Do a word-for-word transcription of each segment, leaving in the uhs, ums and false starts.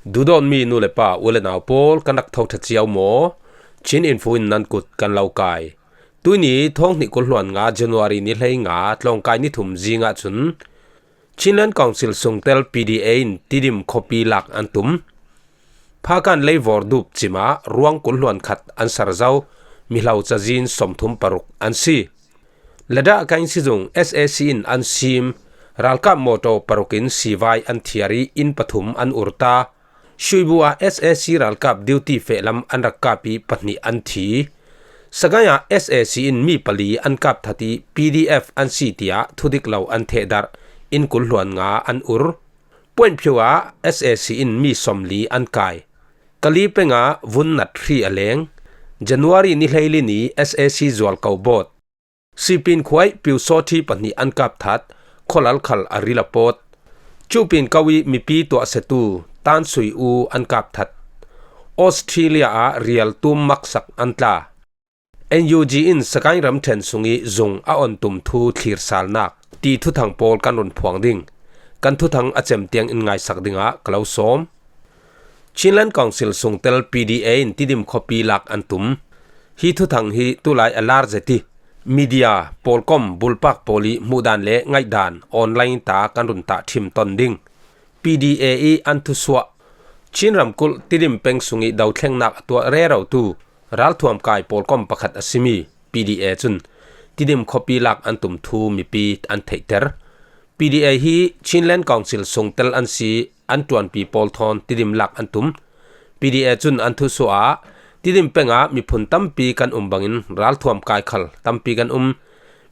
Duhdawtmi nu le pa, u le nau pawl, kan rak tho ṭha cio maw? Chin Info in nan kut kan lo kai. Tuini thawng hnih kul hluan nga January ni hlei nga tlawngkai ni thum zingah cun Chinland Council sungtel P D A in Tidim khuapi lak an tum. Phakan leivawr dup cimah ruang kul hluan khat an ser zo, mihlo cazin sawmthum paruk an si. Ladakh Kaing sizung S A C in an sim, ralkap mawṭaw parukin sivai an thiar ih inn pathum an ur ta. Shuibu ah S A C ralkap duty fehlam an rak kap ih pahnih an thi. Sagaing ah S A C in mi pali an kap that ih P D F an si tiah thudik lo an thehdarh, inn kul hluan nga an ur. Puanphio ah S A C in mi sawmli an kai. Kali peng ah vun nat hri a leng. January ni hleili ni S A C zualko bawt. Sipin khuaih Pyusawthi pahnih an kap that, khualal khal a ril a pawt. Cupin ko ih mipi tuahsetu Tan Sui U an kap that. Australia ah rial tum maksak an tla. N U G in Sagaing ramṭhen sungih zung a on tum thu thlirsalnak ti thuthang pawl kan run phuang ding. Kan thuthang a cem tiang in ngaisak dingah ka lo sawm. Chinland Council sungtel P D A in Tidim khuapi lak an tum. Hi thuthang hi tulai a lar zet ih media, pawlkom, bulpak pawl ih hmuhdan le ngaihdan online ta kan run tah ṭhim ton ding. P D A ih an thusuah. Chin ramkulh Tidim peng sungih dothlengnak a tuah rerotu ralthuam kai pawlkom pakhat a simi P D A cun Tidim khuapi lak an tum thu mipi an theihter. P D A hi Chinland Council sungtel an si, an ṭuanpi pawl thawn Tidim lak an tum. P D A cun an thusuah ah Tidim peng ah miphun tampi kan um bangin ralthuam kai khal tampi kan um.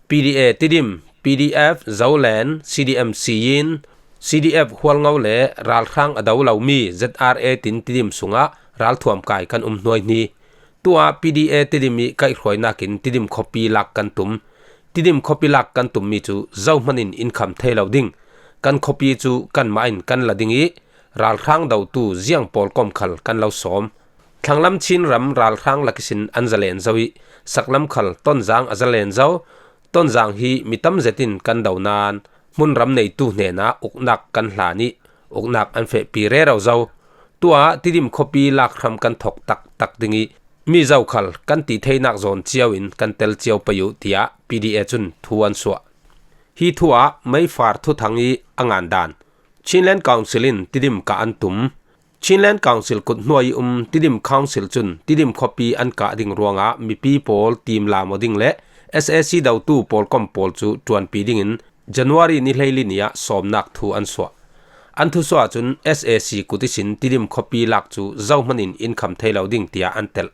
P D A Tidim, P D F Zoland, C D M Siyin, C D F Hualngo le ralhrang a do lomi Z R A tin Tidim sungah ralthuam kai kan um hnuaihni. Tuah P D A Tidim ih kaihhruainakin Tidim khuapi lak kan tum. Tidim khuapi lak kan tummi cu zohman in in kham thei lo ding. Kan khuapi cu kanmah in kan la ding ih ralhrang dotu ziang pawlkom khal kan lo sawm. Thlanglam Chin ram ralhrang lak ihsin an zalen zo ih saklam khal Tonzang a zalen zo. Tonzang hi mi tam zetin kan do nain hmunram neitu hnenah uknak kan hlan ih uknak an fehpi rero zo. Tuah Tidim khuapi lak hram kan thok taktak ding ih mi zokhal kan ti theinak zawn cio in kan tel cio pei uh, tiah P D A cun thu an suah. Hi thu ah meifar thuthang ih a ngandan. Chinland Council in Tidim kah an tum. Chinland Council kut hnuai ih um Tidim Council cun Tidim khuapi an kah ding ruangah mipi pawl timlam aw ding le S A C dotu pawlkom pawl cu ṭuanpi dingin January ni hleili ni ah sawmnak thu an suah. An thusuah cun S A C kut ihsin Tidim khuapi lak cu zohman in in kham thei lo ding, tiah an telh.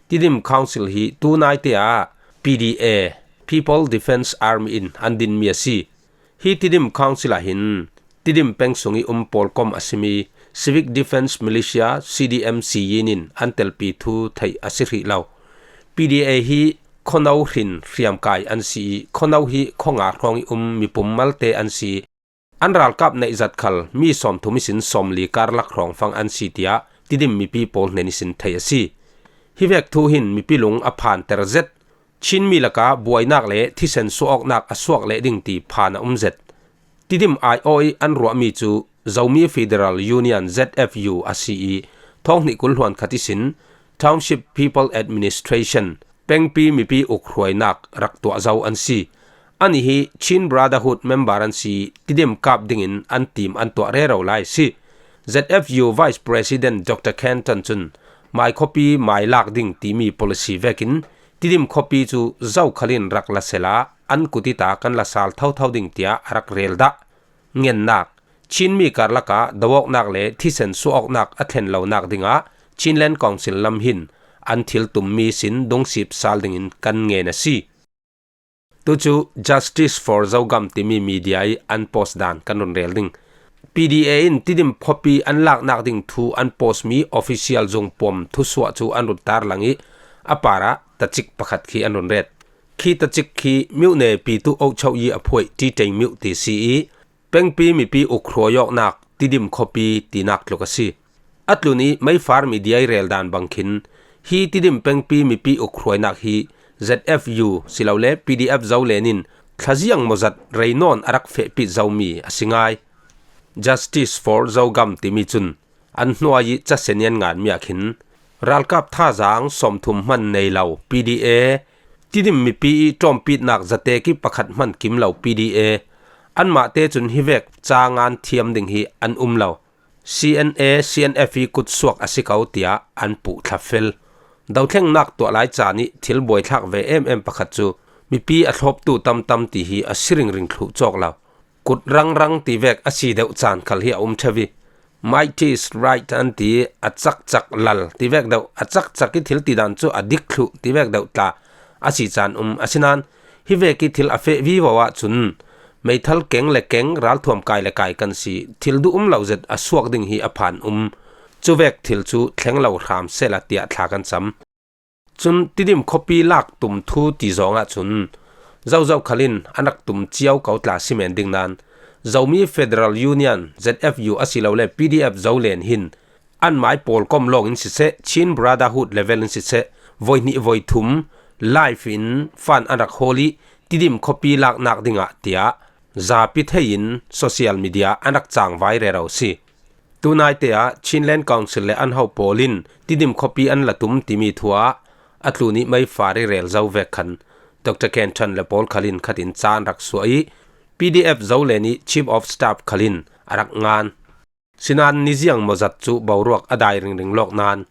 Tidim Council hi tu naite ah P D A, People Defence Army in an dinmi a si. Hi Tidim Council ah hin Tidim peng sungih um pawlkom a simi Civic Defence Militia, C D M Siyin in an telpi thu theih a si hrih lo. P D A hi khuano hrin hriamkai an si ih khuano hi khuanga hrawngih um mipum malte an si ih an ralkap neihzat khal mi sawmthum ihsin sawmli karlak hrawngfang an si, tiah Tidim mipi pawl hnen ihsin theih a si. Hi vek thu hin mipi lung a phanter zet. Chinmi lakah buainak le thisen suahawknak a suak leh ding ti phan a um zet. Tidim aiawh ih an ruahmi cu Zomi Federal Union, Z F U a si ih thawng hnih kul hluan khat ihsin Township People Administration, pengpi mipi ukhruainak rak tuah zo an si. Anih hi Chin Brotherhood member an si ih Tidim kap dingin an tim an tuah rero lai a si. Z F U Vice President Doctor Kenton cun mai khuapi mai lak ding timi policy vekin Tidim khuapi cu zokhal in rak la sehla an kut ih ta kan la sal thotho ding, tiah a rak rel dah. Ngennak, Chinmi karlak ah do-awknak le thisen suahawknak a thlen lonak dingah Chinland Council lam hin an thil tummi sin dungsip sal dingin kan ngen a si. Tucu Justice for Zogam timi media ih an post dan kan run rel ding. P D A in Tidim khuapi an laknak ding thu an postmi official zungpuam thusuah cu an run tarlang ih a parah tacik pakhat khi an run ret. Khi tacik khi Myone Pitu Ochoyi a phuaih Titeng Myo ti si ih pengpi mipi ukhruai awknak Tidim khuapi tinak tluk a si. A tlun ih meifar media ih rel dan bang khin hi Tidim pengpi mipi ukhruainak hi Z F U silole P D F Zoland in thlaziang mawzat rei nawn a rak fehpit zomi a si ngai. Justice for Zogam timi cun an hnuai i Chasenian Ngan Mia khin ralkap thazang sawmthum hman nei lo P D A, Tidim mipi i ṭawmpitnak zatek i pakhat hman kim lo P D A, anmahte cun hivek ca ngan thiam ding hi an um lo. C N A, C N F i kutsuak a si ko tiah an puh thlafel. Dothlengnak tuah lai caan i thil buaithlak ve emem pakhat cu mipi a thlawptu tamtam ti hi a si ringring thluh cawk lo. Kut rangrang ti vek a si deuh caan khal hi a um ṭheu i, "Might is right," an ti i, a cakcak lal ti vek deuh, a cakcak i thil tidan cu a dik thluh ti vek deuh tla a si caan um. Asinain hivek i thil a feh vivo ahcun meithal keng le keng, ralthuam kai le kai kan si, thil duh um lo zet a suak ding hi a phan um. Cuvek thil cu thleng lo hram sehla tiah thla kan cam. Cun Tidim khuapi lak tum thu ti zongah cun zozo khalin an rak tum cio ko tla si men ding nain Zomi Federal Union, Z F U, asilole P D F Zolen hin anmai pawlkom lawng in siseh, Chin Brotherhood level in siseh, voi hnih voi thum live in fan an rak hawl i Tidim khuapi laknak dingah tiah zapi thei in social media an rak cangvai rero si. Tunaite ah Chinland Council le an ho pawl in Tidim khuapi an la tum timi thu ah a tlun i meifar i rel zo vek khan Doctor Ken Ṭhan le pawl khalin khatin ca an rak suah i P D F Zolen i Chief of Staff khalin a rak ngan. Sinan niziang mawzat cu boruak a dai ringring lawk nain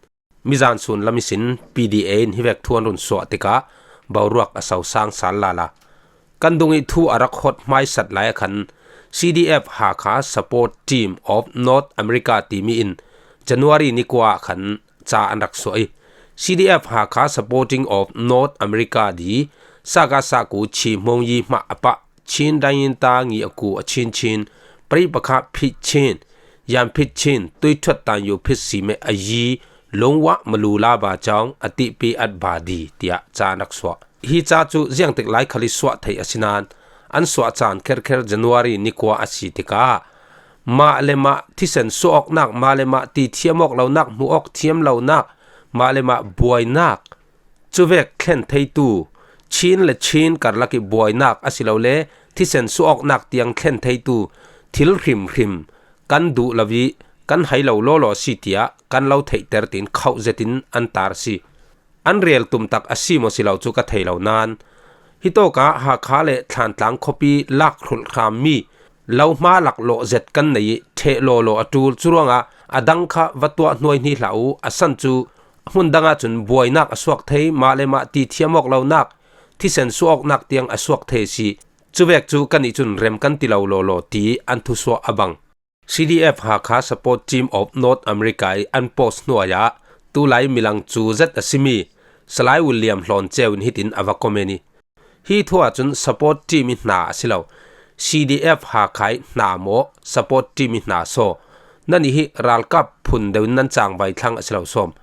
mizan sun lam ihsin P D A in hivek thu an run suah tikah boruak a sosang sal lala. Kan dung i thu a rak hot hmaisat lai ah khan C D F Hakha Support Team of North America timi in January ni kua ah khan ca an rak suah i, C D F Hakha Supporting of North America di Saga Saku Chi Hmong Yi Hmah a pah Chin Dainginta Ngi a ku a Chin Chin, Pari Pakha Phit Chin, Yan Phit Chin, Tuithuat Tan Yu Phit Si Me a yi, Lungwa Malu La Ba Chong a tihpi at ba di tiah ca an rak suah. Hi ca cu ziangtik lai khal i suah theih a si nain an suah caan kherkher January ni kua a si tikah mah le mah thisen suah awknak, mah le mah ti thiam awk lonak, hmuh awk thiam lonak, mah le mah buainak, cuvek thlen theitu, Chin le Chin karlak i buainak asilole thisen suah awknak tiang thlen theitu thil hrimhrim kan duh lo i kan hai lo lawlaw si tiah kan lo theihter tiin khauh zetin an tar si. An rel tumtak a si maw si lo cu ka thei lo nain, hitawkah Hakha le Thlantlang khuapi lak hrulh hrammi lo hma laklawh zet kan nei i ṭheh lawlaw a ṭul. Curuangah a dang kha va tuah hnuaihni hlah u, a san cu hmun dang ahcun buainak a suak thei, mah le mah ti thiam awk lonak, thisen suah awknak tiang a suak thei a si. Cuvek cu kannih cun rem kan ti lo lawlaw ti an thusuah a bang. C D F Hakha Support Team of North America i an post hnuai ah tulai milang cu zet a simi Salai William Hlawn Ceu in hitin a va comment i, hi thu ahcun support team i hna a si lo, C D F Hakha i hna maw, support team i hna saw? Nannih hi ralkap phun deuh in nan cangvai thlang a si lo sawm.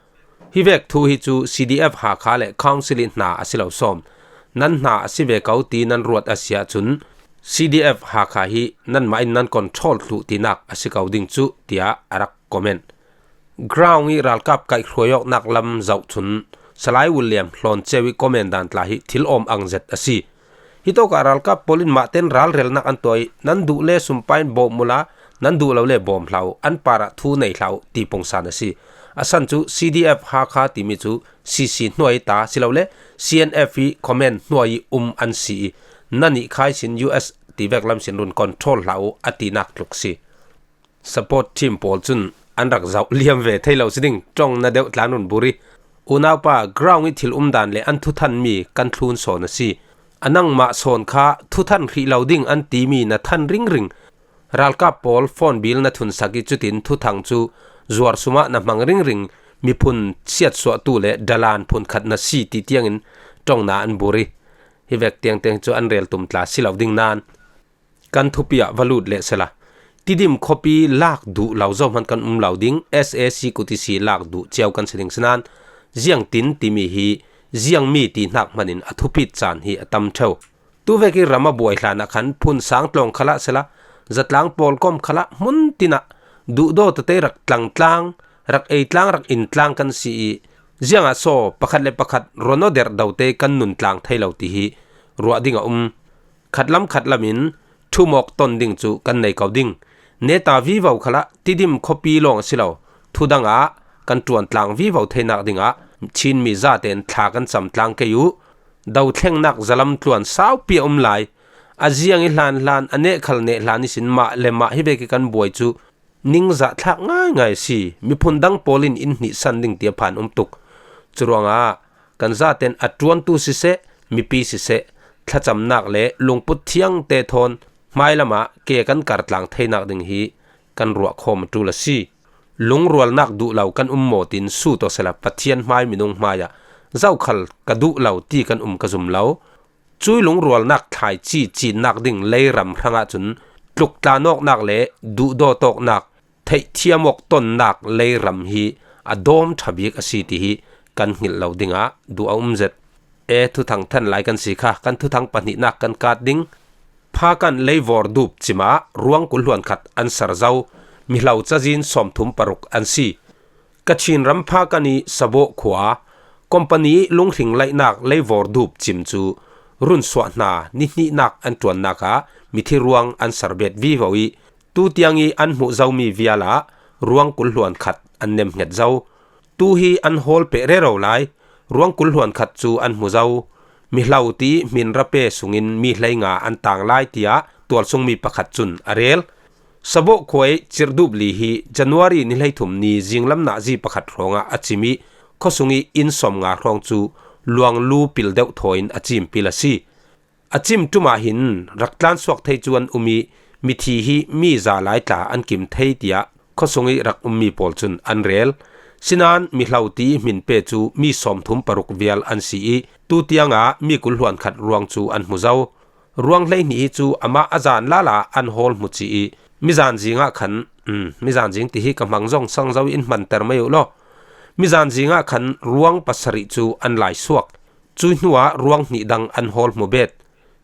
Hi vek thu hi cu C D F Hakha le Council i hna a si lo sawm. Nan hna a si ve ko ti nan ruat a si ahcun C D F Hakha hi nanmah in nan control thluh tinak a si ko ding cu, tiah a rak comment. Ground i ralkap kaihhruai awknak lam zoh cun Salai William Hlawn Ceu i comment dan tla hi thil awm ang zet a si. Hitawkah ralkap pawl in mahten ralrelnak an tuah i, nan duh le sumpai in bawm uhla, nan duh lo le bawm hlah uh, an parah thu nei hlah uh ti pungsan a si. A san cu C D F Hakha timi cu C C hnuai ta silole C N F i comment hnuai i um an si i, nannih kha ihsin U S ti vek lam sin run control hlah uh a tinak tluk si. Support team pawl cun an rak zoh liam ve thei lo si ding, ṭong na deuh tlan run bur i, unaupa, ground i thil umdan le an thuthanmi kan thlun sawn a si. A nangmah sawn kha thuthan hrih lo ding an timi na than ringring. Ralkap pawl phone bill na thunsak i cutin thuthang cu zuar sumah na hmang ringring, miphun siatsuahtu le dalan phunkhat na si ti tiangin ṭongna an bur i, hi vek tiangtiang cu an rel tum tla si lo ding nain kan thupi ah va lut leh sehla, Tidim khuapi lak duh lo zohman kan um lo ding, S A C kut ihsi lak duh cio kan si ding sinain, ziangtin timi hi ziangmi ti hnak hmanin a thupit caan hi a tam ṭheu. Tuvek i ram a buai hlan ah khan phun sang tlawng khalah sehla, zatlang pawlkom khalah hmun tinah duhdaw tete rak tlangtlang, rak eitlang, rak intlang kan si i, ziangah saw pakhat le pakhat ronawderh dote kan nun tlang thei lo ti hi ruah ding a um. Khatlam khatlam in ṭhumawk ton ding cu kan nei ko ding. Neta vivo khalah Tidim khuapi lawng a si lo, thudangah kan ṭuantlang vivo theinak dingah Chinmi zaten thla kan camtlang kei uh. Dothlengnak zalam tluan saupi a um lai. A ziang i hlan hlan, a neh khal neh hlan ihsin mah le mah hi vek i kan buai cu ningzah thlak ngaingai a si. Miphun dang pawl in in hnihsan ding tiah phan um tuk. Curuangah kan zaten a ṭuantu siseh, mipi siseh, thlacamnak le lungput thiangte thawn hmailam ah ke kan kartlang theinak ding hi kan ruahkhawm a ṭul a si. Lungrualnak duh lo kan um maw tiin sut aw sehla, Pathian hmai minung hmaiah zokhal ka duh lo ti kan um ka zum lo. Cui lungrualnak thlaici cinnak ding leiram hrangah cun tluktlawknak le duhdawtawknak, theihthiam awk tonnak leiram hi a dawm ṭha bik a si ti hi kan hngilh lo dingah duh a um zet. E, thuthang than lai kan si kha, kan thuthang pahnihnak kan kat ding. Phakan leivor dup cim ah ruang kul hluan khat an ser zo. Mihlo cazin sawmthum paruk an si. Kachin ram Phakan i Sabawh khua company lunghring laihnak leivor dup cim cu runsuah hna nihnihnak an ṭuannak ah mithi ruang an ser bet vivo i, tu tiang i an hmuh zomi vial ah ruang kul hluan khat an nemhnget zo. Tu hi an hawl peh rero lai. Ruang kul hluan khat cu an hmu zo. Mihlo ti hmin rape sungin mi hleinga an tang lai, tiah tualsungmi pakhat cun a rel. Sabawh khua i Cirdup Li hi January ni hleithum ni zinglam nazi pakhat hrawngah a cim i, khuasung i inn sawmnga hrawng cu luanglu pil deuh thaw in a cimpil a si. A cim ṭum ah hin rak tlansuak thei cu an um i, mithi hi mi za lai tla an kim thei, tiah khuasung i rak ummi pawl cun an rel. Sinain mihlo ti hmin pe cu mi sawmthum paruk vial an si i, tu tiang ah mi kul hluan khat ruang cu an hmu zo. Ruang hleihnih hi cu amah a zan lala an hawl hmu ci i, mizan zing ah khan, um, mizan zing ti hi ka hmang zong sang zo in hmanter mai uh law, mizan zing ah khan ruang pasarih cu an laisuak. Cui hnuah ruang hnih dang an hawl hmu bet.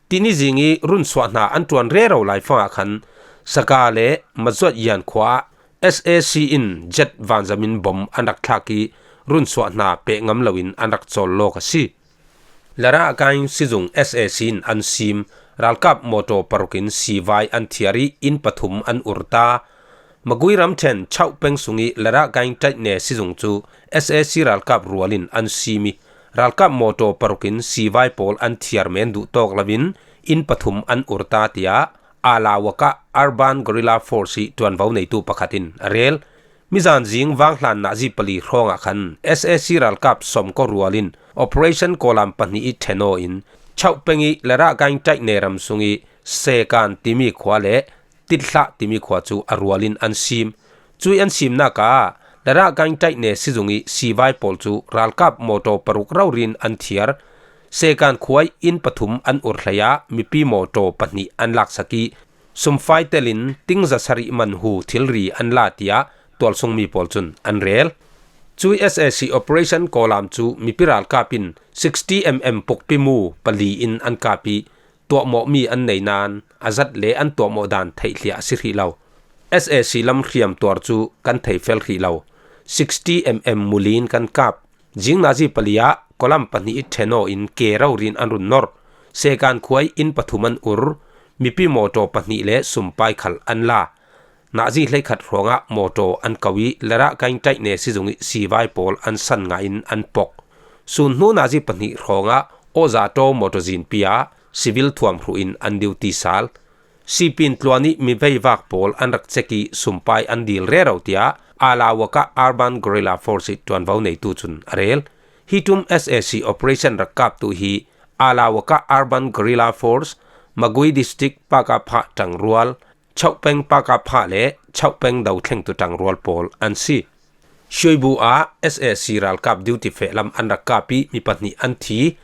Tini zing i runsuah hna an ṭuan rero lai fangah khan Saka le Mazuat Yan khua ah S A C in jet vanzam in bom an rak thlak i, runsuah hna peh ngam loin an rak cawl lawk a si. Ladakh Kain sizung S A C in an sim ralkap mawṭaw paruk in sivai an thiar i, inn pathum an ur ta. Magui ramṭhen Chauh peng sung i Ladakh Kain ṭaihne sizung cu S A C ralkap rual in an sim i, ralkap mawṭaw paruk in sivai pawl an thiar men duh tawk loin inn pathum an ur ta, tiah Alawaka Urban Guerrilla Force i ṭuanvo neitu pakhat in a rel. Mizan zing vanghlan nazi pali hrawngah khan S A C ralkap sawmkua rual in Operation Kawlam pahnih i ṭhen aw in Chauh peng i Ladakh Kain ṭaihne ram sung i Sekan timi khua le Tithlah timi khua cu a rual in an sim. Cui an simnak ah Ladakh Kain ṭaihne sizung i sivai pawl cu ralkap mawṭaw paruk rori in an thiar. Sekan khua i inn pathum an ur hlei ah mipi mawṭaw pahnih an laksak i, sumfai telin tingza sarih man hu thilri an la, tiah tualsungmi pawl cun an rel. Cui S A C Operation Kawlam cu mipi ralkap in sixty M M pukpi mu pali in an kap i, tuahmawhmi an nei nain a zat le an tuahmawh dan theihhliah a si hrih lo. S A C lam hriamtuar cu kan thei fel hrih lo. Sixty M M muli in kan kap. Zing nazi pali ah Kawlam pahnih i ṭhen aw in ke rori in an run nor. Sekan khua i inn pathum an ur. Mipi mawṭaw pahnih le sumpai khal an la. Nazi hleikhat hrawngah mawṭaw an ko i Ladakh Kain ṭaihne sizung i sivai pawl an san ngah in an pok. Sun hnu nazi pahnih hrawngah Awzato mawṭaw zinpi ah civil thuam hruh in an duty sal. Sipin tluan i mi veivak pawl an rak cek i sumpai an dil rero, tiah Alawaka Urban Guerrilla Force i ṭuanvo neitu cun a rel. Hi ṭum S A C operation rak kaptu hi Alawaka Urban Guerrilla Force, Magui District Paka Phah ṭangrual, Chauh peng Paka Phah le Chauh peng dothlengtu ṭangrual pawl an si. Shwebo ah S A C ralkap duty feh lam an rak kap i mi pahnih an thi.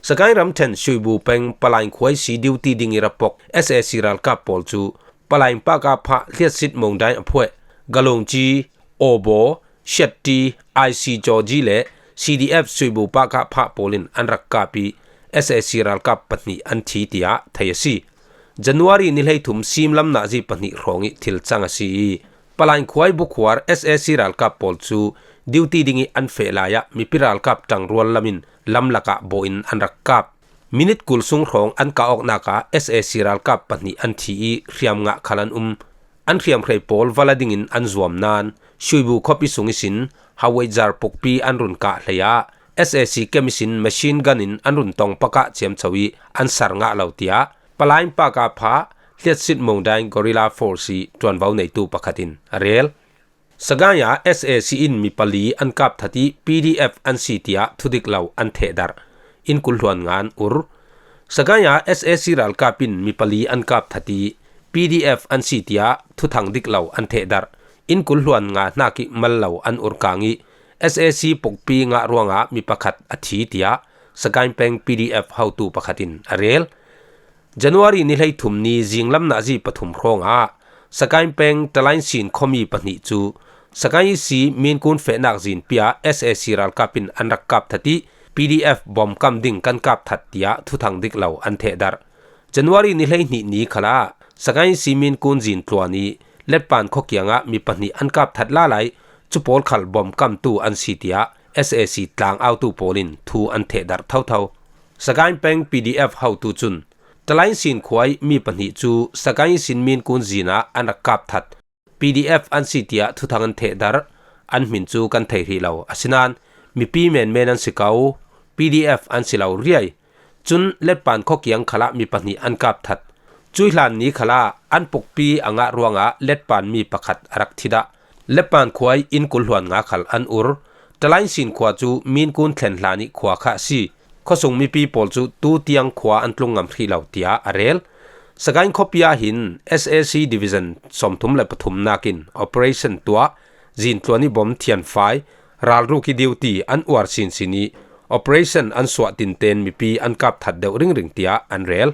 Sagaing ramṭhen Shwebo peng Palaing khuaisi duty ding i rapok S A C ralkap pawl cu Palaing Paka Phah hliatsit mongdain a phueh. Galongci, Awbaw, Shiatti, I C Georgie le C D F Shwebo Paka Phah pawl in an rak kap i S A C ralkap pahnih an thi, tiah thei a si. January ni hleithum simlam nazi pahnih hrawng i thil cang a si i Palaing khuai bukhuar S A C ralkap pawl cu duty ding i an feh lai ah mipi ralkap ṭangrual lam in lamlak ah bawh in an rak kap. Minit kul sung hrawng an kah awknak ah S A C ralkap pahnih an thi i hriamngah khal an um. An hriamhrei pawl va la ding in an zuam nain Shuibu khuapi sung ihsin Howitzer pukpi an run kah hlei ah, S A C kem ihsin machine gun in an run tong pakah ciamco ih an sar ngah lo, tiah Palain Park ah phah Hliatsit Mongdain Guerrilla Force ih ṭuanvo neitu pakhat in a rel. Sagaing ah S A C in mi pali an kap that ih P D F an si tiah thudik lo an thehdarh. Inn kul hluan nga an ur. Sagaing ah S A C ralkap in mi pali an kap that ih P D F an si tiah thuthang dik lo an thehdarh. Inn kul hluan nga hnak ih mal lo an ur kang ih S A C pukpi ngah ruangah mi pakhat a thi, tiah Sagaing peng P D F hotu pakhat in a rel. January ni hleithum ni zinglam nazi pathum hrawngah Sagaing peng Talainsin khuami pahnih cu Sagaing ihsi Minkun fehnak zinpi ah S A C ralkap in an rak kap that ih P D F bom kam ding kan kap that, tiah thuthang dik lo an thehdarh. January ni hleihnih ni khalah Sagaing ihsi Minkun zintluan ih Letpan khua kiangah mi pahnih an kap that lala ih cu pawl khal bom kamtu an si, tiah S A C tlang autu pawl in thu an thehdarh thotho. Sagaing peng P D F hotu cun Talainsin khua ih mi pahnih cu Sagaing ihsin Minkun zin ah an rak kap that. P D F an si tiah thuthang an thehdarh. An hmin cu kan thei hrih lo. Asinain mipi menmen an si ko. P D F an si lo riai. Cun Letpan khua kiang khalah mi pahnih an kap that. Cuih hlan ni khalah an pukpi a ngah ruangah Letpan mi pakhat a rak thi dah. Letpan khua ih inn kul hluan nga khal an ur. Talainsin khua cu Minkun thlen hlan ih khua kha a si. Khuasung mipi pawl cu tu tiang khua an tlung ngam hrih lo, tiah a rel. Sagaing khuapi ah hin S A C Division sawmthum le pathum nakin operation tuah, zintluan ih bom thianfai, ralruk ih duty an uar sinsin ih operation an suah tinten mipi an kap that deuh ringring, tiah an rel.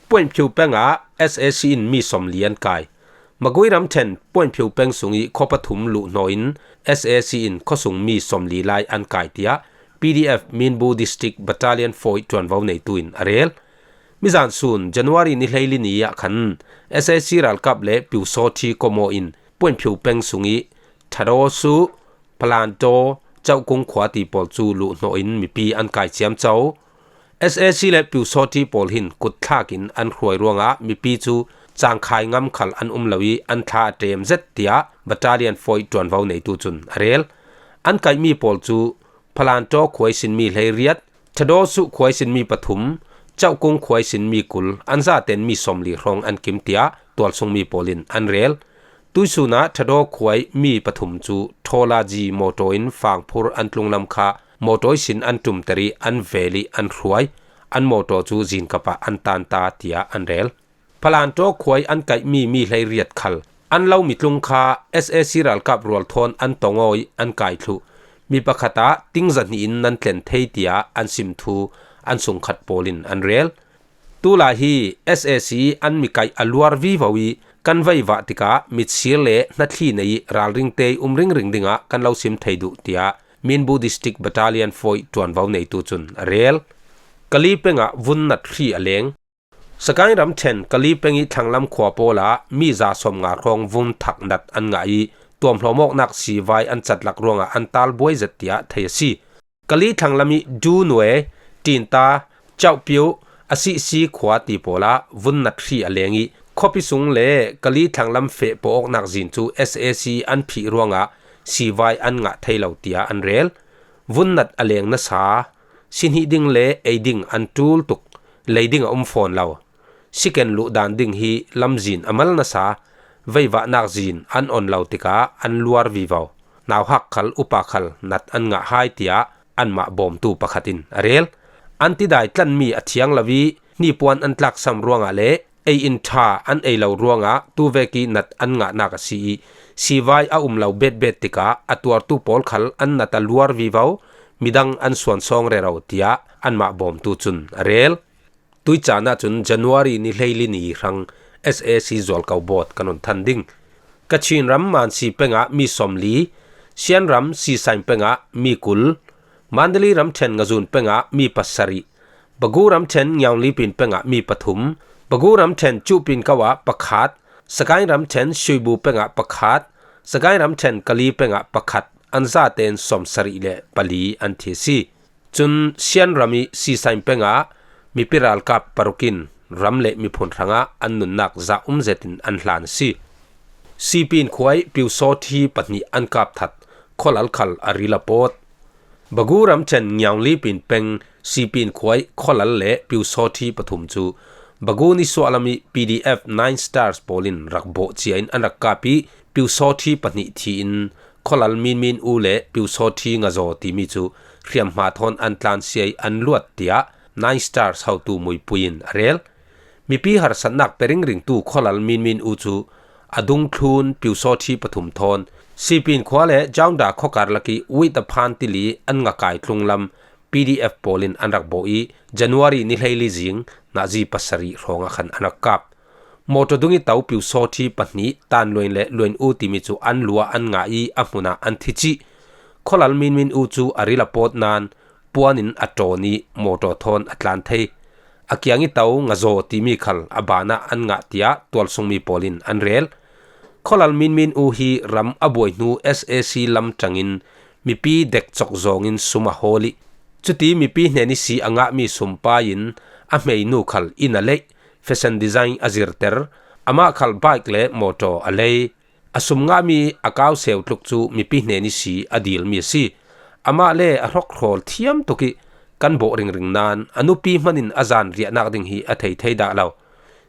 Puanphio peng ah S A C in mi sawmli an kai. Magui ramṭhen Puanphio peng sung ih khua pathum luhhnawh in S A C in khuasung mi sawmli lai an kai, tiah P D F Minbu District Battalion four ih ṭuanvo neitu in a rel. Mizan sun January ni hleili ni ah khan S A C ralkap le Pyusawṭhi khuamaw in Puanphio peng sung ih Ṭhadaw Suh, Phalantaw, Cauhkung khua ti pawl cu luhhnawh in mipi an kai ciamco. S A C le Pyusawṭhi pawl hin kutthlak in an hruai ruangah mipi cu cangkhai ngam khal an um lo ih an thla a ṭem zet, tiah Battalion four ih ṭuanvo neitu cun a rel. An kaihmi pawl cu Phalantaw khua ihsin mi hleiriat, Ṭhadaw Suh khua ihsin mi pathum, Cauhkung khua ihsin mi kul, an zaten mi sawmli hrawng an kim, tiah tualsungmi pawl in an rel. Tuihsun ah Ṭhadaw khua ih mi pathum cu Ṭhawlaji mawṭaw in Fangphur an tlunglam kha mawṭaw ihsin an ṭumter ih an vel ih an hruai. An mawṭaw cu zinkap ah an tan ta, tiah an rel. Phalantaw khua ih an kaihmi mi hleiriat khal an lomi tlung kha S A C ralkap rual thawn an tong aw ih an kai thluh. Mi pakhat ah ting zahnih in nan tlen thei, tiah an sim thu an sungkhat pawl in an rel. Tulai hi S A C an mi kaih a luar vivo ih kan veivah tikah mitsir le hnathli nei ih ralringte ih um ringring dingah kan lo sim thei duh, tiah Minbu District Battalion four ih ṭuanvo neitu cun a rel. Kali peng ah vun nat hri a leng. Sagaing ramṭhen Kali peng ih thlanglam khua pawl ah mi za sawmnga hrawng vun thak nat an ngah ih tuamhlawm awknak sivai an catlak ruangah an tal buai zet, tiah thei a si. Kali thlanglam ih Dunwe, Ṭinta, Cauhpiuh, Asihsi khua ti pawl ah vun nat hri a leng ih khuapi sung le Kali thlanglam feh pawh awknak zin cu S A C an phih ruangah sivai an ngah thei lo, tiah an rel. Vun nat a leng nasa, sihnih ding le ei ding an ṭul tuk, lei ding a um fawn lo. Siken luhdan ding hi lamzin a mal nasa, veivahnak zin an on lo tikah an luar vivo. Nauhak khal upa khal nat an ngah hai, tiah anmah bawmtu pakhat in a rel. An tidai tlanmi a thiang lo ih hnipuan an tlaksam ruangah le ei in ṭha an ei lo ruangah tuvek ih nat an ngahnak a si ih sivai a um lo betbet tikah a tuartu pawl khal an nat a luar vivo, midang an suansawng rero, tiah anmah bawmtu cun a rel. Tuih caan ahcun January ni hleili ni hrang S A C zualko bawt kan on than ding. Kachin ram Mansi peng ah mi sawmli, Sian ram Sisain peng ah mi kul, Mandalay ramṭhen Ngazun peng ah mi pasarih, Bagu ramṭhen Ngiaunlipin peng ah mi pathum, Bagu ramṭhen Cuhpin ko ah pakhat, Sagaing ramṭhen Shuibu peng ah pakhat, Sagaing ramṭhen Kali peng ah pakhat, an zaten sawmsarih le pali an thi a si. Cun Sian ram ih Sisain peng ah mipi ralkap paruk in ram le miphun hrangah an nunnak zah um zetin an hlan a si. Sipin khuai piusawthi pahnih an kap that, khawlal khal a ril a pawt. Bagu ramṭhen Ngiaunglipin peng Sipin khuai khawlal le piusawthi pathum cu Bagu nisuahlam ih P D F Nine Stars pawl in rak bawh cia in an rak kap ih piusawthi pahnih thi in khawlal Minmin U le piusawthi Ngazaw timi cu hriamhma thawn an tlansia ih an luat, tiah Nine Stars hotu Muipui in a rel. Mipi harsatnak pe ringringtu khawlal Minmin U cu a dungthlun piusawthi pathum thawn Sipin khua le Jaungda khuakar lakih Witaphan tili an ngakai tlunglam P D F pawl in an rak bawh ih January ni hleili zing nazi pasarih hrawngah khan an rak kap. Mawṭaw dung ih to piusawthi pahnih Tan Luain le Luain U timi cu an luah an ngah ih a hmunah an thi cih. Khawlal Minmin U cu a ril a pawt nain puan in a ṭawn ih mawṭaw thawn a tlan thei. A kiang ih to Ngazaw timi khal a banah an ngah, tiah tualsungmi pawl in an rel. Khawlal Minmin U hi ram a buai hnu S A C lamṭang in mipi dekcawk zawng in sum a hawl ih, cuti mipi hnen ihsi a ngahmi sumpai in a hmeinu khal inn a leih, fashion design a zirter, amah khal bike le mawṭaw a lei. A sum ngahmi a kau seu tluk cu mipi hnen ihsi a dilmi a si. Amah le a hrokhrawl thiam tuk ih kan bawh ringring nain a nupi hman in a zan riahnak ding hi a thei thei dah lo.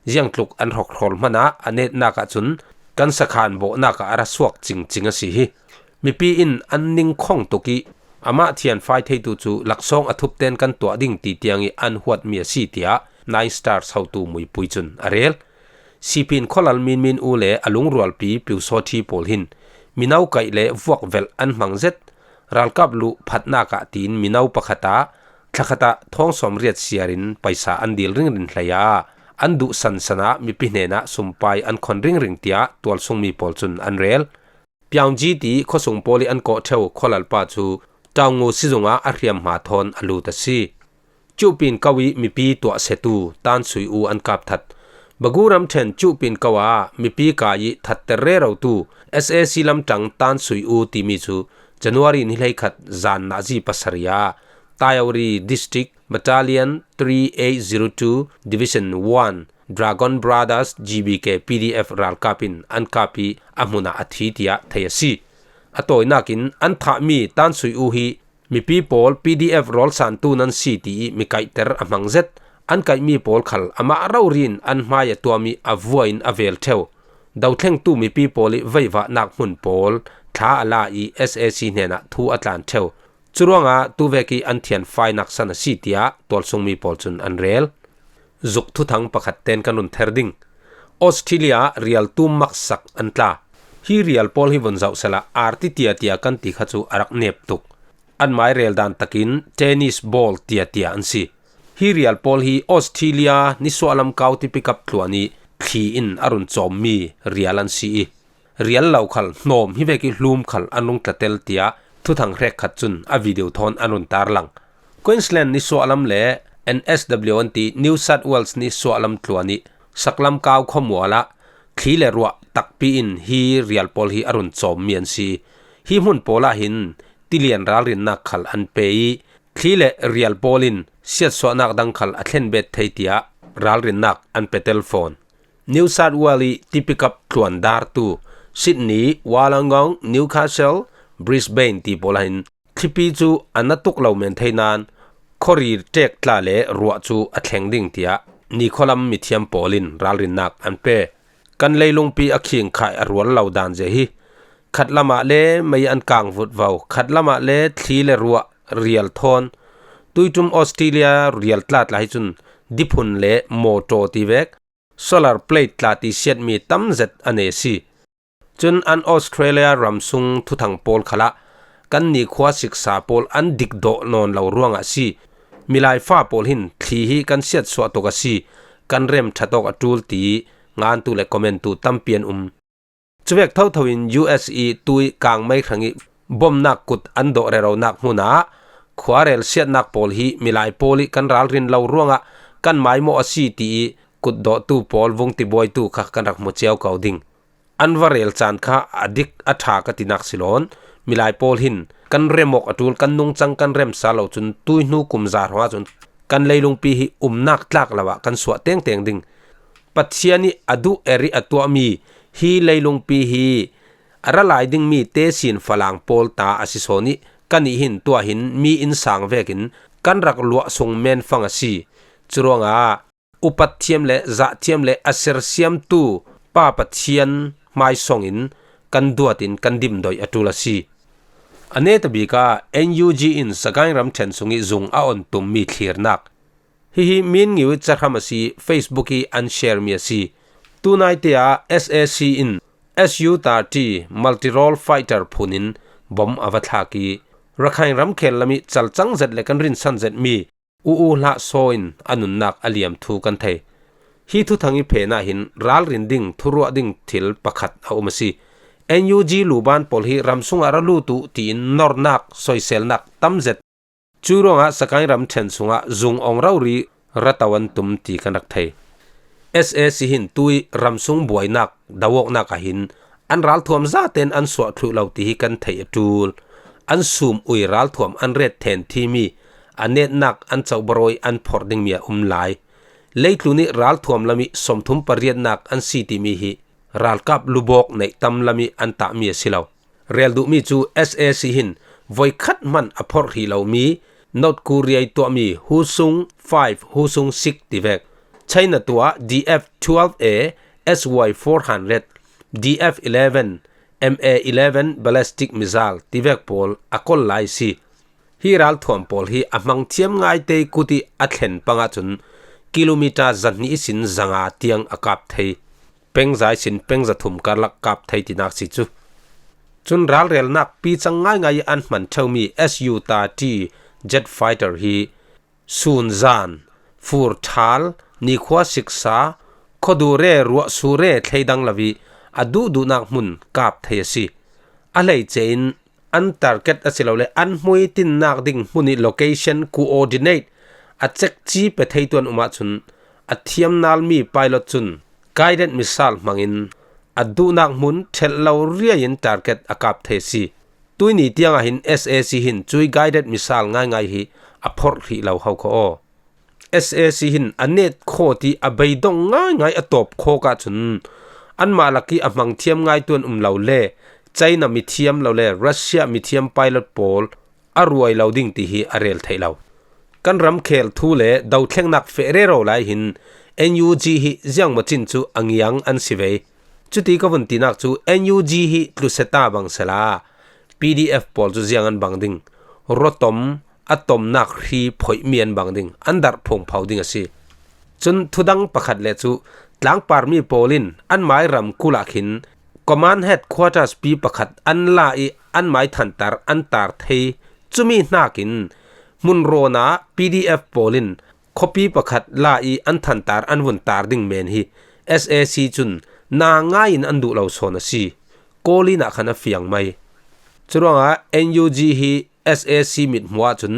Ziangtluk an hrokhrawl hmanah a netnak ahcun kan sakhan bawhnak ah a ra suak cingcing a si hi. Mipi in an ningkhong tuk ih amah thianfai theitu cu laksawng a thupten kan tuah ding ti tiang ih an huatmi a si, tiah Nine Stars hotu Muipui cun a rel. Sipin khawlal Minmin U le a lungrualpi piusawthi pawl hin mino kaih le vuak velh an hmang zet. Ralkap luh phatnak ah tiin mino pakhat ah thlakhat ah thawng sawmriat siar in paisa an dil ringring hlei a, an duh sansan ah mipi hnenah sumpai an khon ringring, tiah tualsungmi pawl cun an rel. Piaungji ti khuasung pawl ih an kawh ṭheu khualalpa cu Taungu sizung ah a hriamhma thawn a lut a si. Cuhpin ko ih mipi tuahsetu Tan Sui U an kap that. Bagu ramṭhen Cuhpin ko ah mipi kai ih thatter rerotu S A C lamṭang Tan Sui U timi cu January ni hleikhat zan nazi pasarih ah Taiawri District Battalion three eight zero two Division one Dragon Brothers G B K P D F ralkap in an kap ih a hmunah a thi, tiah thei a si. A tawinak in an thahmi Tan Sui U hi mipi pawl P D F rawlsantu nan si ti ih mi kaihter a hmang zet. An kaihmi pawl khal amah rori in an hmai a tuam ih a vua in a vel ṭheu. Dothlengtu mipi pawl ih veivahnak hmun pawl thla a la ih S A C hnenah thu a tlan ṭheu. Curuangah tuvek ih an thianfainak san a si, tiah tualsungmi pawl cun an rel. Zuk thuthang pakhat ten kan run ther ding. Australia rial tum maksak an tla. Hi rial pawl hi vun zoh sehla arti tiatia kan ti kha cu a rak nep tuk. An mai rel dan takin tennis ball tiatia an si. Hi rial pawl hi Australia nisuahlam kau tipikap tluan ih thli in a run cawmmi rial an si ih, rial lo khal hnawm hi vek ih hlum khal an rung tlatel, tiah thuthang hrekkhat cun a video thawn an run tarlang. Queensland nisuahlam le N S W an ti New South Wales nisuahlam tluan ih saklam kau khuamual ah thli le ruah takpi in hi rial pawl hi a run cawmmi an si. Hi hmun pawl ah hin tilian ralrinnak khal an pe ih, thli le rial pawl in siatsuahnak dang khal a thlenbet thei, tiah ralrinnak an pe tel fawn. New South Wales ih tipikap tluan dartu Sydney, Wollongong, Newcastle, Brisbane ti pawl ah hin thlipi cu a na tuk lo men thei nain khuari ṭek tla le ruah cu a thleng ding, tiah nikhualam mithiam pawl in ralrinnak an pe. Kan leilungpi a khingkhai a rual lo dan zia hi. Khatlam ah le mei an kang vutvo, khatlam ah le thli le ruah rial thawn. Tuiṭum Australia rial tlatla hi cun diphun le mawṭaw ti vek, solar plate tla ti siatmi tam zet a nei a si. Cun an Australia ram sung thuthang pawl khalah kan nikhua siksa pawl an dik dawh nawn lo ruangah a si. Milai fa pawl hin thli hi kan siatsuah tuk a si, kan rem ṭhat awk a ṭul ti ih ngantu le commentu tampi an um. Cuvek thotho in U S ih tui kangmei hrang ih bomnak kut an dawh reronak hmunah khuarel siatnak pawl hi milai pawl ih kan ralrin lo ruangah kan maimawh a si ti ih kutdawhtu pawl vung tibuaitu kha kan rak hmu cio ko ding. An va rel caan kha a dik a ṭha ka tinak si lawn, milai pawl hin kan rem awk a ṭul, kan nungcang kan remsa lo cun tuihnu kum za hrawngah cun kan leilungpi hi umnak tlak lo ah kan suah tengteng ding. Pathian ih a duh er ih a tuahmi Hi leilungpi hi a ra lai ding mi tesin Falang pawl ta a si sawn ih, kannih hin tua hin mi innsang vekin kan rak luah sung menfang a si. Curuangah upat thiam le zah thiam le a sersiamtu Pa Pathian hmaisawngin kan duatin kan dimdoih a ṭul a si. A netabik ah N U G in Sagaing ramṭhen sung ih zung a on tum mi thlirnak. Hihi Min Ngiu ih cahram a si, Facebook ih an share mi a si. Tunaite ah S A C in S U thirty multi-role fighter phunin bom a va thlak ih, Rakhine ramkhel lam ih calcang zet le kan rinsan zet mi U U Hlah Saw in a nunnak a liam thu kan thei. Hi thuthang ih phen ah hin ralrin ding, thuruah ding thil pakhat a um a si. N U G luban pawl hi ram sungah ra lut uh tiin nornak, soiselnak tam zet. Cu ruangah Sagaing ramṭhen sungah zung ong rori ra to an tum ti kan rak thei. S A C hin tu ih ram sung buainak, do-awknak ah hin an ralthuam zaten an suah thluh lo ti hi kan theih a ṭul. An sum ui ralthuam an ret then thimi, a netnak an cohbarawi an phorh dingmi a um lai. Leitlun ih ralthuam lam ih sawmthum pariatnak an si timi hi ralkap lubawk neih tam lam ih an tahmi a si lo. Rel duhmi cu S A C hin voikhat hmanh a phorh hrih lomi North Korea ih tuahmi Husung five, Husung six tivek, China tuah D F twelve A, S Y four hundred, D F eleven, M A eleven ballistic missile tivek pawl a kol lai a si. Hi ralthuam pawl hi a hmang thiam ngaite kut ih a thlen pang ahcun kilometer zahnih ihsin zanga tiang a kap thei. Pengza ihsin pengza thum karlak kap thei tinak si cu. Cun ralrelnak picang ngaingai ih an hman ṭheumi S U thirty jet fighter hi sunzan, furṭhal, nikhua siksa, khuadure, ruahsure thleidang lo ih a duhduhnak hmun kap thei a si. A hleice in an target asilole an hmui tinnak ding hmun ih location coordinate a cekci pe theitu an um ahcun a thiamnalmi pilot cun guided missile hmangin a duhnak hmun ṭhelh lo riai in target a kap thei a si. Tuihni tiangah hin S A C hin cui guided missile ngaingai hi a phorh hrih lo ho kha aw. S A C hin a net khawt ih a beidong ngaingai a tawp khawk ahcun anmah lak ih a hmang thiam ngaitu an um lo le China mithiam lo le Russia mithiam pilot pawl a ruai lo ding ti hi a rel theih lo. Kan ramkhel thu le dothlengnak feh rero lai hin N U G hi ziangmawcin cu a ngiang an si ve. Cuti ka vun tinak cu N U G hi tluseta bang sela P D F pawl cu ziang an bang ding? Ruatom a tomnak hri phoihmi an bang ding, an darh phungpho ding a si. Cun thudang pakhat le cu tlangparmi pawl in anmai ram kulh ah khin command headquarters pi pakhat an la ih anmai thantar an tar thei. Cumi hnakin hmunrawn ah P D F pawl in khuapi pakhat la ih an thantar an vun tar ding men hi S A C cun na ngai in an duh lo sawn a si. Kawlin ah khan a fiang mai. Curuangah N U G hi S A C mithmuh ahcun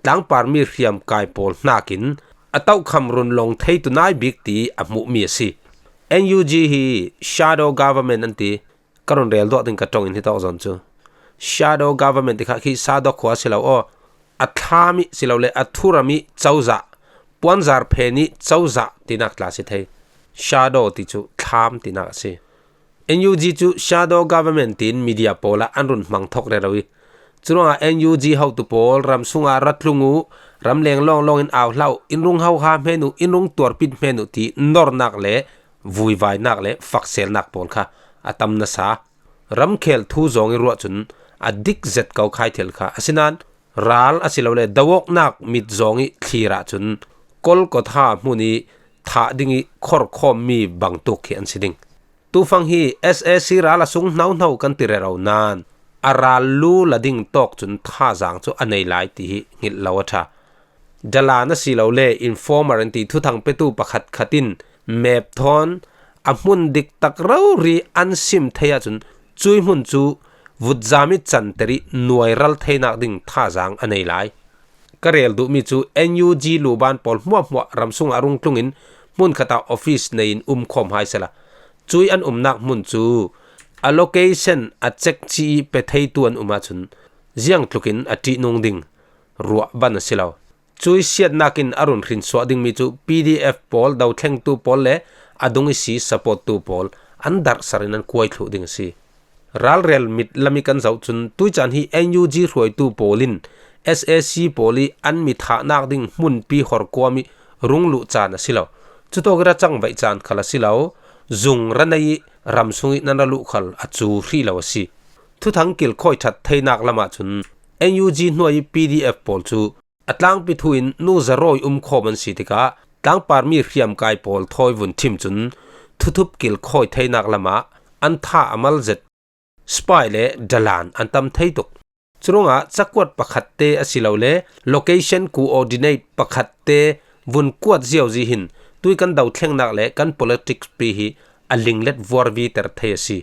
tlangparmi hriamkai pawl hnakin a tohkham run long theitu nai bik ti a hmuhmi a si. N U G hi shadow government an ti. Ka run rel duah ding ka ṭong in hi tawk zawn cu. Shadow government ti kha khi Sadok khua si lo aw. A thlam ih si lo le a thuram ih cozah, puanzar phen ih cozah tinak tla si thei. Shadow ti cu thlam tinak a si. N U G cu shadow government tiin media pawl ah an run hmang thawk rero ih, curuangah N U G hotu pawl ram sungah ra tlung uh, ramleng lawnglawng in au hlah uh, in rung hoha hmen uh, in rung tuarpit hmen uh ti nornak le vuivainak le fakselnak pawl kha a tam nasa. Ramkhel thu zong ih ruah cun a dik zet ko khai thil kha. Asinain ral asilole do-awknak mit zong ih thlir ahcun Kolkata hmun ih thah ding ih khorkhawmmi bangtuk khi an si ding. Tufang hi S A C ral a sung hnohno kan ti rero nain a ral lu la ding tawk cun thazaang cu a nei lai ti hi hngilh lo a ṭha. Dalan asilole informer an ti thuthang petu pakhat khat in map thawn a hmun diktak rori an sim thei ahcun cui hmun cu vutzam ih canter ih nuai ral theinak ding thazaang a nei lai. Ka rel duhmi cu N U G luban pawl hmuahhmuah ram sungah a rung tlungin hmunkhat ah office nei in um khawm hai sehla, cui an umnak hmun cu a location a cekci ih pe theitu an um ahcun ziangtlukin a ṭihnung ding ruah ban a si lo. Cui siatnak in a run hrinsuah dingmi cu P D F pawl, dothlengtu pawl le a dung ihsi supporttu pawl an darhsarin an kuai thluh ding a si. Ralrel mit lam i kan zoh cun tuicaan hi N U G hruaitu pawl in S A C pawl i an mi thahnak ding hmunpi horkuam i rung luh caan a si lo. Cutawk i ra cangvaih caan khal a si lo. Zung ra nei i ram sung i nan ra luh khal a cu hrih lo a si. Thuthang kilkhawi ṭhat theinak lamah cun N U G hnuai i P D F pawl cu a tlangpi thu in nu zarawi um khawm an si tikah tlangpar mi hriamkai pawl thawi vun ṭhim cun thuthup kilkhawi theinak lamah an tha a mal zet spy le dalan an tam thei tuk. Curuangah cakuat pakhatte asilole location coordinate pakhatte vun kuat ziauzi hin tui kan do thlengnak le kan politics pi hi a linglet vuarviter thei a si.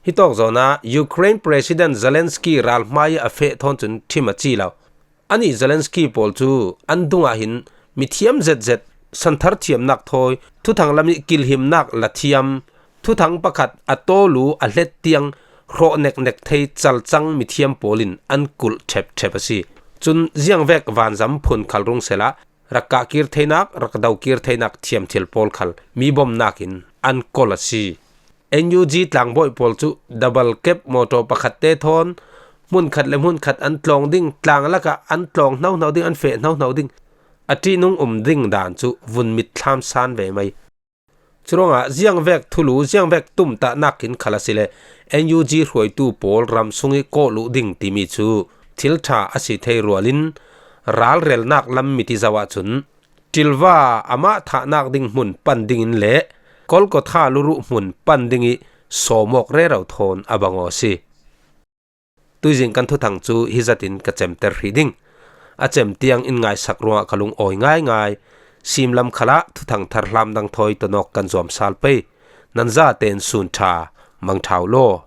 Hitawk zawnah Ukraine President Zelensky ralhmai a feh thawn cun ṭhim a ci lo. Anih Zelensky pawl cu an dungah hin mithiam zetzet, santhar thiamnak thawi, thuthang lam i kilhimnak la thiam, thuthang pakhat a tawlu a hlet tiang hrawh neknek thei calcang mithiam pawl in an kulh ṭhepṭhep a si. Cun ziangvek vanzam phun khal rung sehla rak kah kir theinak, rak do kir theinak thiamthil pawl khal mi bomnak in an kol a si. N U G tlangbawi pawl cu double cab motor pakhatte thawn hmunkhat le hmunkhat an tlawng ding, tlang lakah an tlawng hnohno ding, an feh hnohno ding, a ṭihnung um ding dan cu vun mitthlam san ve mai. Curuangah ziangvek thulu, ziangvek tumtahnak in khal a si le N U G hruaitu pawl ram sung i kawh luh ding timi cu thil ṭha a si thei rualin ralrelnak lam mit i zoh ahcun Ṭilva amah thahnak ding hmun pan dingin le Kolkotha luruh hmun pan ding i sawmawk rero thawn a bang aw a si. Tuizing kan thuthang cu hi zatin ka cemter hrih ding. A cem tiang in ngaisak ruangah ka lung awi ngaingai. Simlam khalah thuthang thar hlamdang thawi tonawk kan zuam sal pei. Nan zaten sun ṭha, mangṭha uh law.